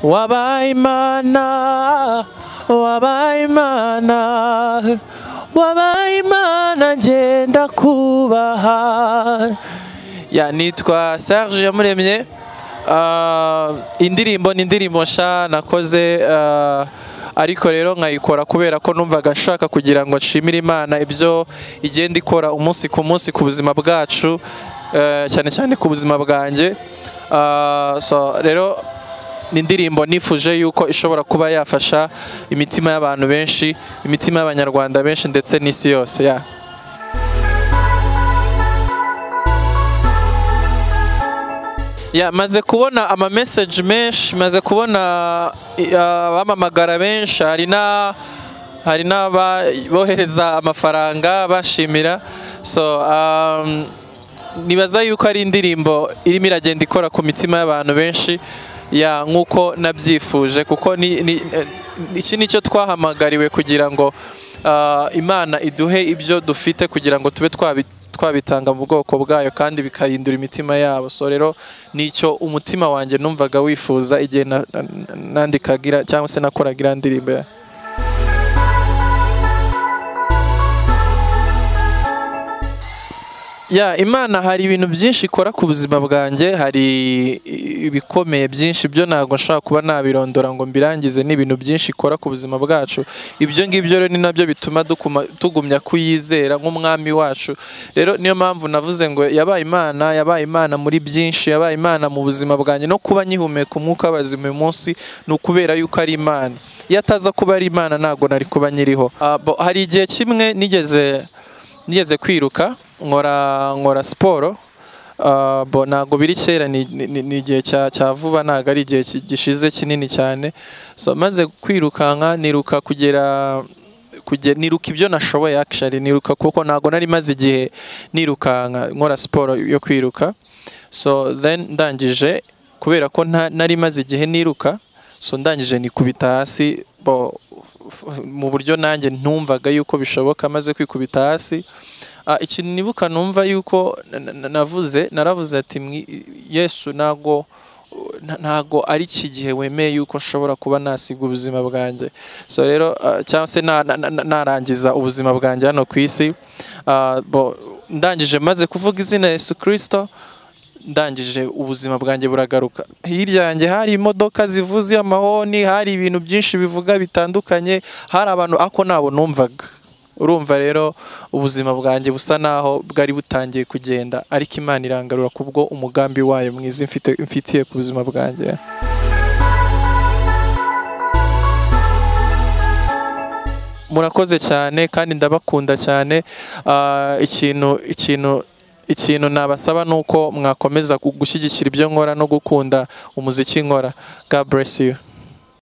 Wabaye Imana, wabaye Imana, wabaye Imana, ngenda kubaha. Ya, nitwa Serge Yamuremye. Indirimbo ni indirimbo nsha nakoze, ariko rero nkayikora kubera ko numvaga nshaka kugira ngo nshimire Imana ibyo igenda ikora umunsi ku munsi ku buzima bwacu, cyane cyane ku buzima bwanjye. So rero ni indirimbo nifuje yuko ishobora kuba yafasha imitima y'abantu benshi, imitima y'abanyarwanda benshi ndetse n'isi yose. Ya. Ya, maze kubona ama message menshi, maze kubona abamamagara benshi, hari n'ababohereza amafaranga bashimira. So nibaza yuko ari indirimbo irimo iragenda ikora ku mitima y'abantu benshi, ya, nkuko nabyifuje, kuko iki nicyo twahamagariwe kugira ngo Imana iduhe ibyo dufite kugira ngo tube twabitanga mu bwoko bwayo kandi bikahindura imitima yabo. So rero nicyo umutima wanjye numvaga wifuza igihe nandikagira cyangwa se nakoragira indirimbo. Ya, Imana hari ibintu byinshi ikora ku buzima bwanjye, hari ibikomeye byinshi byo ntago nshaka kuba nabirondora ngo mbirangize, ni ibintu byinshi ikora ku buzima bwacu. Ibyo ngibyo rero ni nabyo bituma tugumya kuyizera nk'umwami wacu. Rero niyo mpamvu navuze ngo yabaye Imana, yabaye Imana muri byinshi, yabaye Imana mu buzima bwanjye. No kuba nyihumeka umwuka w'abazima uyu munsi ni ukubera yuko ari Imana. Iyo ataza kuba ari Imana ntago nari kuba nyiriho. Hari igihe kimwe nigeze kwiruka nkora siporo. Bo ntago biri kera, ni igihe cya vuba, ntago ari igihe gishize kinini cyane. So maze kwirukanka niruka kugera niruka ibyo nashoboye, actually niruka kuko ntago nari maze igihe nirukanka nkora siporo yo kwiruka. So then ndangije, kubera ko nari maze igihe niruka, so ndangije nikubita hasi bo mu buryo nanjye ntumvaga yuko bishoboka. Maze kwikubita hasi, ikintu nibuka numva yuko navuze, naravuze ati Yesu, ntago ari iki gihe wemeye yuko nshobora kuba nasiga ubuzima bwanjye. So rero cyangwa se narangiza ubuzima bwanjye hano ku isi. Ndangije maze kuvuga izina Yesu Kristo, ndangije ubuzima bwanjye buragaruka. Hirya yanjye hari imodoka zivuze amahoni, hari ibintu byinshi bivuga bitandukanye, hari abantu ako nabo numvaga. Urumva rero ubuzima bwanjye busa naho bwari butangiye kugenda, ariko Imana irangarura kubwo umugambi wayo mwiza mfitiye ku buzima bwanjye. Murakoze cyane kandi ndabakunda cyane. Ikintu nabasaba nuko mwakomeza gushyigikira ibyo nkora no gukunda umuziki nkora. God bless you.